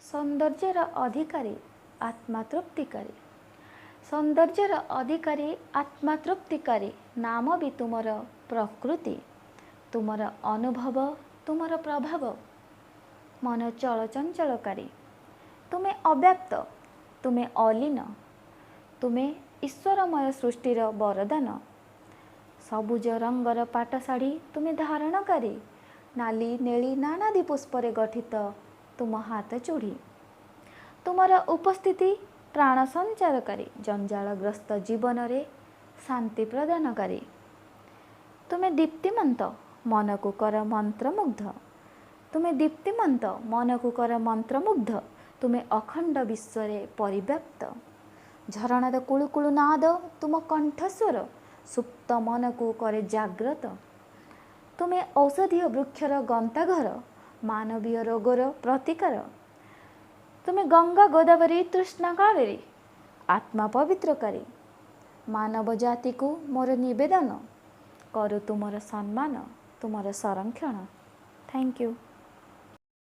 ସୌନ୍ଦର୍ଯ୍ୟର ଅଧିକାରୀ, ଆତ୍ମା ତୃପ୍ତିକାରୀ। ସୌନ୍ଦର୍ଯ୍ୟର ଅଧିକାରୀ, ଆତ୍ମା ତୃପ୍ତିକାରୀ, ନାମ ବି ତୁମର ପ୍ରକୃତି। ତୁମର ଅନୁଭବ, ତୁମର ପ୍ରଭାବ ମନ ଚଳଚଞ୍ଚଳକାରୀ। ତୁମେ ଅବ୍ୟାପ୍ତ, ତୁମେ ଅଲୀନ, ତୁମେ ଈଶ୍ୱରମୟ ସୃଷ୍ଟିର ବରଦାନ। ସବୁଜ ରଙ୍ଗର ପାଟଶାଢ଼ୀ ତୁମେ ଧାରଣକାରୀ, ନାଲି ନେଳି ନାନାଦି ପୁଷ୍ପରେ ଗଠିତ ତୁମ ହାତ ଚୁଡ଼ି। ତୁମର ଉପସ୍ଥିତି ପ୍ରାଣ ସଞ୍ଚାରକାରୀ, ଜଞ୍ଜାଳଗ୍ରସ୍ତ ଜୀବନରେ ଶାନ୍ତି ପ୍ରଦାନକାରୀ। ତୁମେ ଦୀପ୍ତିମନ୍ତ, ମନକୁ କର ମନ୍ତ୍ରମୁଗ୍ଧ। ତୁମେ ଦୀପ୍ତିମନ୍ତ, ମନକୁ କର ମନ୍ତ୍ରମୁଗ୍ଧ। ତୁମେ ଅଖଣ୍ଡ ବିଶ୍ୱରେ ପରିବ୍ୟାପ୍ତ। ଝରଣାର କୁଳୁକୁଳୁ ନାଦ ତୁମ କଣ୍ଠସ୍ୱର ସୁପ୍ତ ମନକୁ କରେ ଜାଗ୍ରତ। ତୁମେ ଔଷଧୀୟ ବୃକ୍ଷର ଗନ୍ତାଘର, ମାନବୀୟ ରୋଗର ପ୍ରତିକାର। ତୁମେ ଗଙ୍ଗା ଗୋଦାବରୀ ତୃଷ୍ଣା କାବେରୀ, ଆତ୍ମା ପବିତ୍ରକାରୀ। ମାନବ ଜାତିକୁ ମୋର ନିବେଦନ, କରୁ ତୁମର ସମ୍ମାନ, ତୁମର ସଂରକ୍ଷଣ। Thank you.